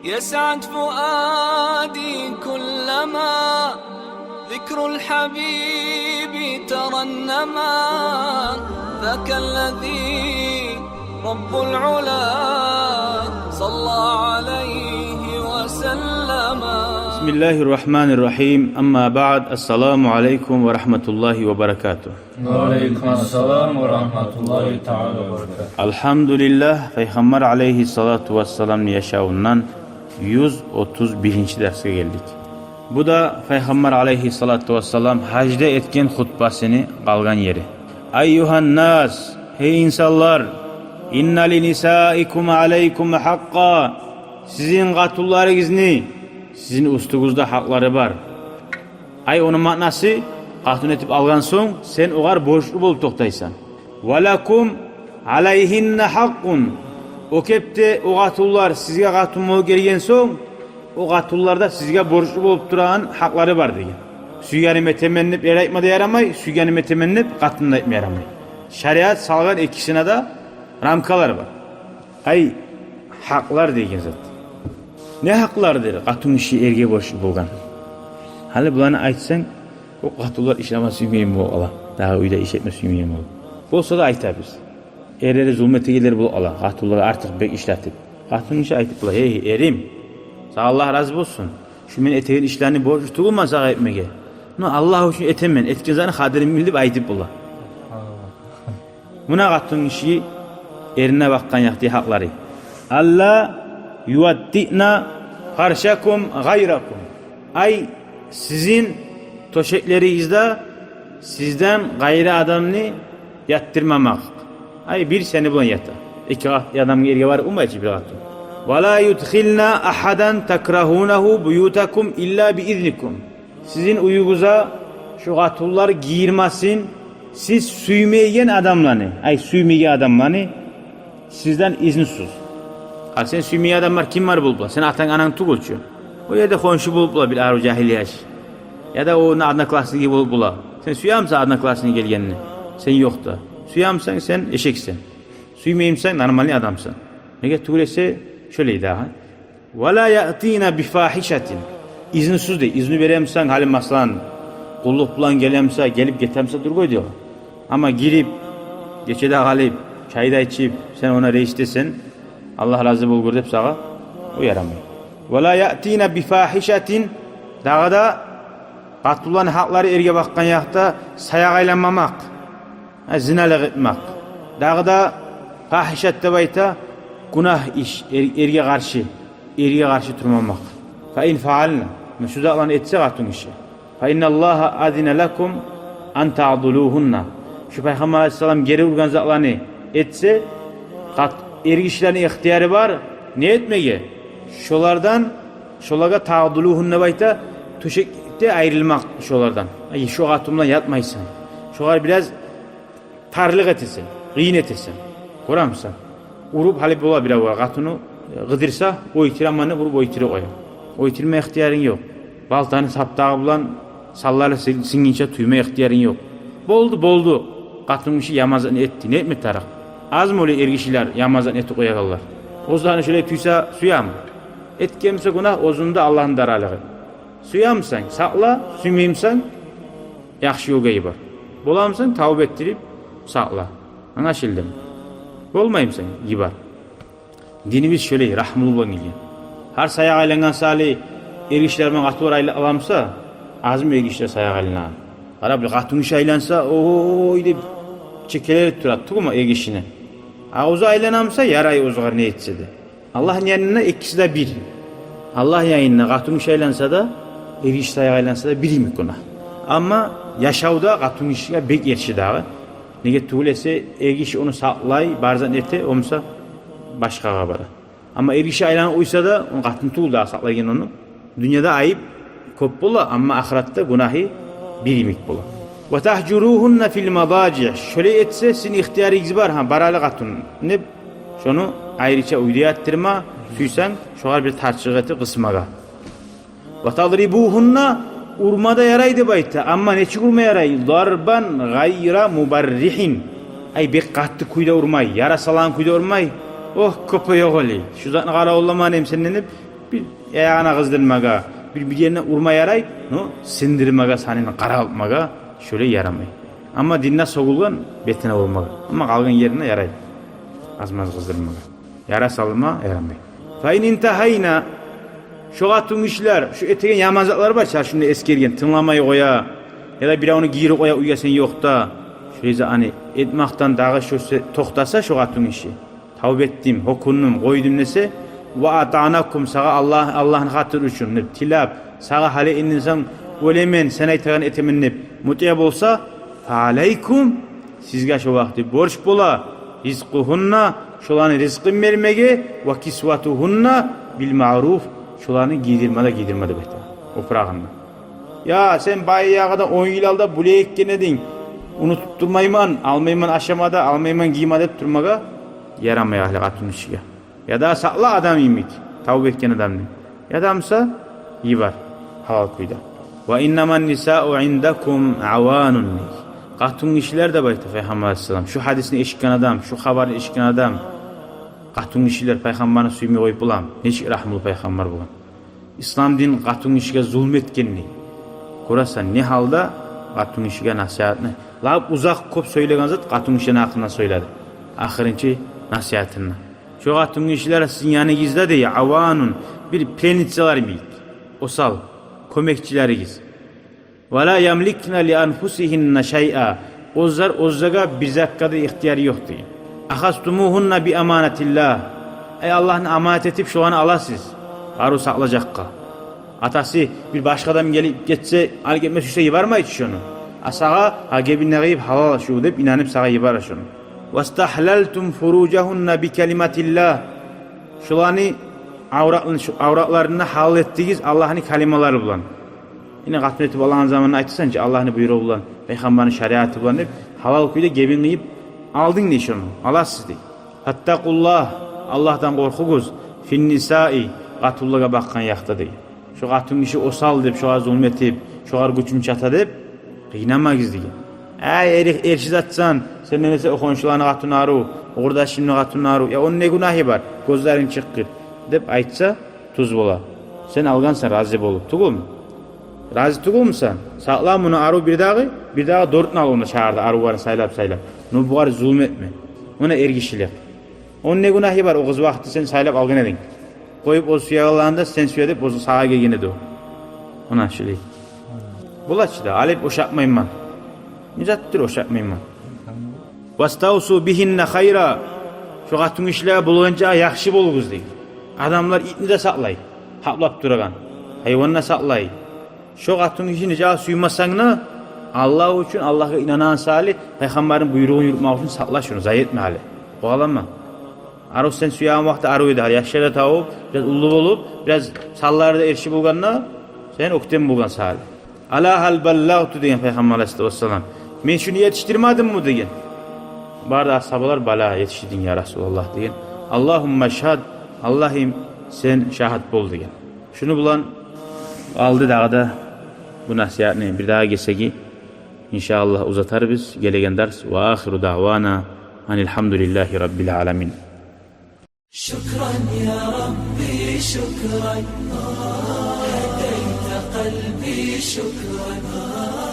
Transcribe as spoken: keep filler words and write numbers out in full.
يسعد فؤادي كلما ذكر الحبيب ترنما، ذاك الذي رب العلا صلى عليه وسلم. بسم الله الرحمن الرحيم. أما بعد. السلام عليكم ورحمة الله وبركاته. Ва алейкум ассалам ва рагьматуллагьи таала ва баракатугь. Алгьамдулиллагь, Пайхаммар алейгьиссалату вассаламны яшавундан юз отуз биринчи дарсгъа гелдик. Бу да Пайхаммар алейгьиссалату вассалам гьажда этген хутбасыны къалгъан ери. Айюгьаннас, гьей инсанлар, инна линисаикум алейкум гьакъкъа, сизин къатунларыгъызны сизин уьстюгюзде гьакълары бар. Ай, ону маънасы, къатын этип алгъан сонг, сен огъар борчлу болуп токътайсан. Ва лакум алайгьинна гьакъкъун. О кепде о къатунлар сизге къатын болуп гелген сонг, о къатунлар да сизге борчлу болуп турагъан гьакълары бар деген. Сюйгеним этемен деп эр айтма да ярамай, сюйгеним этемен деп къатын да айтма ярамай. Шариат салгъан экисине де рамкалар бар. Ай, гьакълар деген зат. Не гьакълардыр къатынгиши эрге борчлу болгъан? Гьали буланы айтсанг, о къатынлар ишлеме сюймейген болуп къала. Дагъы уьйде иш этме сюймейген болуп. Болса да айтабыз. Эрлери зулму этегенлер болуп къала, къатынлар артыкъ бек ишлетип. Къатынгиши айтып бола: «Гьей, эрим, сагъа Аллагь рази болсун. Шу мен этеген ишлени борчлу тюгюлмен сагъа этмеге. Но Аллагь учун этемен, этген затны къадирин бил», — деп айтып бола. Муна къатынгиши эрине бакъгъан якъда гьакълары. Алла юваттиъна фаршакум гъайракум. Ай, сизин тёшеклеригизде сизден къайры адамны ятдырмамакъ. Ай, бир сени булан ята. Эки къа-, адамгъа, эрге барып болмай чы бир къатын. Ва ла юдхилна агьадан такрагьунагьу буютакум илла би изникум. Сизин уьюгюзге шу къатынлар гирмесин, сиз сюймейген адамланы, ай, сюймейген адамланы сизден изнусуз. Гьа, сен сюймейген адамлар ким бар болуп бола? Сен атанг, ананг тюгюл чю. О ерде хоншу болуп бола бир арив жагьил яш. Яда о одноклассники болуп бола. Сен сюемисен одноклассник гелгенни? Сен ёкъда. Сюемисен, сен эшексен. Сюймеймисен, нормальный адамсан. Неге тюгюл эсе, шолай дагъы. Ва ла яътина би фагьишатин. Изнусуз дей, изну беремисен, гьали, масала, къуллукъ булан гелемисе, гелип гетемисе, другой дело. Амма гирип, гече де къалып, чай да ичип, сен ону ренжитесен, Аллагь рази болгъур деп сагъа, о ярамай. Ва ла яътина би фагьишатин, дагъы да къатынланы гьакълары эрге бакъгъан якъда саякъ айланмамакъ. Гьа, зиналыкъ этмек. Дагъы да фагьишат деп айта, гюнагь иш, эр-, эрге къаршы, эрге къаршы турмамакъ. Фа ин фаъална, муна шу затланы этсе къатынгиши. Фа инналлагьа азина лакум ан таъдулугьунна. Шу Пайхаммар алайгьиссалам гери ургъан затланы этсе, къат-, эргишилени ихтияры бар не этмеге? Шолардан, шолагъа таъдулугьунна деп айта, тёшекде айрылмакъ шолардан. Ай, шо къатын булан ятмайсан. Шогъар бираз тарлыкъ этесен, къыйын этесен. Гёремисен? Уруп, гьали бола бирев къатынны, э, къыдырса, оьйтюремен деп уруп оьйтюре къоя. Оьйтюрме ихтиярынг ёкъ. Балтаны саптагъы булан саллары син-, сингинче тюйме ихтиярынг ёкъ. Болду, болду. Къатынгиши яман затны этди. Не этме тарыкъ? Азмы олай эргишилер яман затны этип къоягъанлар? Оьзлени шолай тюйсе, сюеми? Этгенмисе гюнагь, оьзюню де, Аллагьны да аралагъы. Сюемисен, сакъла, сюймеймисен, яхшы ёлгъа йибер. Боламысан, тавба этдирип сакъла. Англашылдымы? Болмаймысан, йибер. Динибиз шолай, рагьмулу булан гелген. Гьар саякъ айлангъан саялы эргишилер булан къатынлар айлана аламыса, азмы эргишилер саякъ айланагъан? Къара, бир къатынгиши айланса, «ой» деп чекелери турады тюгюлмю эргишини? А оьзю айланамыса, ярай, оьзюгер не этсе де. Аллагьны янында экиси де бир. Аллагьны янында къатынгиши айланса да, эргиши саякъ айланса да, бир йимик гюнагь. Амма яшавда къатынгишиге бек эрши дагъы. Неге тюгюл эсе, эргиши ону сакълай, бар затны эте, о буса башгъагъа бара. Амма эргиши айланып къойса да, ону къатын тюгюл дагъы сакълайгъан ону. Дюньяда айып кёп бола, амма ахыратда гюнагьы бир йимик бола. Ва тагьжуругьунна фил мадажи. Шолай этсе, сизин ихтиярыгъыз бар, гьа, баралы, къатын деп, шону айрыча уьйде ятдырма, сюйсенг, шогъар бир тарчыкъ этип къысмагъа. Ва тадрибугьунна, урма да ярай деп айта, амма нечик урма ярай? Дарбан гъайра мубарригьин. Ай, бек къатты кюйде урмай, яра салагъан кюйде урмай. Ох, кёпе ёгъали. Шу затны къаравулламагъан эдим сенден деп, Бир аягъына къыздырмагъа, бир, бир ерине урма ярай, но сындырмагъа, санын къара къылмагъа шолай ярамай. Амма динде сёгюлген бетине урмагъа. Амма къалгъан ерине ярай. Аз-маз къыздырмагъа. Яра салма ярамай. Фа ин интагьайна, шо къатынгишилер, шо этеген яман затлар бар чы, шунда эсгерген, тынгламай къоя, яда биревню гийирип къоя уьйге сен ёкъда. Шолай затны этмекден дагъы шо се-, токътаса шо къатынгиши, тавба этдим, гьёкюндюм, къойдум десе, ва атаънакум, сагъа Аллагь, Аллагьны хатири учун деп тилеп, сагъа гьали инден сонг оьлемен, сен айтагъанны этемен деп мутиъ болса, фа алайкум, сизге шо вакъти борч бола, ризкъугьунна, шоланы ризкъын бермеге, ва кисватугьунна бил маъруф, шоланы гийдирме де, гийдирме де бетер. Опурагъын да. Я, сен баягъыда он йыл алда булай этген эдинг, унутуп турмайман, алмайман ашама да, алмайман гийме деп турмагъа ярамай агьлю къатынгишиге. Яда сакъла адам йимик, тавба этген адамны. Яда буса йибер гьалал кюйде. Ва иннаман нисау индакум аванун. Къатынгишилер деп айта Пайхаммар алайгьиссалам. Шу гьадисни эшитген адам, шу хабарны эшитген адам, къатынгишилер Пайхаммарны сюймей къоюп боламы? Нечик рагьмулу Пайхаммар болгъан. Ислам дин къатынгишиге зулму этгенни. Гёресен, не гьалда къатынгишиге насигьатны. Лап узакъ кёп сёйлеген зат къатынгишини гьакъында сёйледи. Ахырынчы насигьатында. Шо къатынгишилер сизин яныгъызда дей, аванун, бир пленницалар йимик. Осал, кёмекчилеригиз. Ва ла ямликна ли анфусигьинна шайъа. Оьзлер оьзлеге бир затгъа да ихтияр ёкъ дей. Ахазтумугьунна би аманатиллагь. Эй, Аллагьны аманат этип шоланы аласыз. Къару сакълажакъгъа. Атасы бир башгъа адам гелип гетсе, алып гетме сюйсе, йибермей чи шону. А сагъа, гьа, гебинде къыйып, гьалал шу деп инанып сагъа йибере шону. Вастагьлалтум фуружагьунна би калиматиллагь. Шоланы авратын-, шу авратларын гьалал этдигиз Аллагьны калималары булан. Яни къатын этип алагъан заманда айтасан чы, Аллагьны буйругъу булан, Пайхаммарны шариаты булан деп, гьалал кюйде гебин къыйып алдынг дей шону, аласыз дей. Фаттакъуллагь, Аллагьдан къоркъугъуз, фин нисаи, къатынлагъа бакъгъан якъда дей. Шо къатынгиши осал деп, шогъар зулму этип, шогъар гючюн чата деп къыйнамагъыз деген. Эй, эр-, эрши затсан, сенден эсе о хоншуланы къатыны арив, о къурдашымны къатыны арив, я, ону не гюнагьы бар, гёзлеринг чыкъгъыр деп айтса, тюз бола. Сен алгъансан рази болуп, тюгюлмю? Рази тюгюлмюсен? Сакъла муну арив, бирдагъы, бирдагъы дёртню ал онда шагьарда, аривлени сайлап-сайлап. Ну бугъар зулму этме. Муна эргишилик. Ону не гюнагьы бар, о къыз вакъти сен сайлап алгъан эдинг. Къоюп, оьзю сюегенлерин де, сен сюе деп, оьзю сагъа гелген эди о. Муна шулай. Бола чы да, алып ошатмайман. Не затдыр ошатмайман. Ваставсу бигьинна хайра. Шо къатынгишилеге болгъанча яхшы болугъуз дей. Адамлар итни де сакълай, гьаплап турагъан. Гьайванны да сакълай. Шо къатынгишини жагъы сюймесенг де, Аллагь учун, Аллагьгъа инанагъан саялы, Пайхаммарны буйругъун юрютмек учун сакъла шону, зай этме гьали. Къувалама. Арив сен сюеген вакъти арив эди, гьали яшлар да тавуп, бираз уллу болуп, бираз санлары да эрши болгъанда, сен оьктем болгъан саялы. Ала гьал баллагъту деген Пайхаммар алайгьиссалату вассалам. Мен шуну етишдирмедимми деген. Бары да асгьабалар, бала, етишдирдинг, я Расулаллагь деген. Аллагьумма шгьад, Аллагьым, сен шагьат бол деген. Шуну булан къалды дагъы да бу насигьатны бирдагъы гесеги, иншааллагь, узатарбыз гелеген дарс. Ва ахиру даъвана анил гьамдулиллагьи раббил аламин. شكرا يا ربي، شكرا، هديت قلبي، شكرا.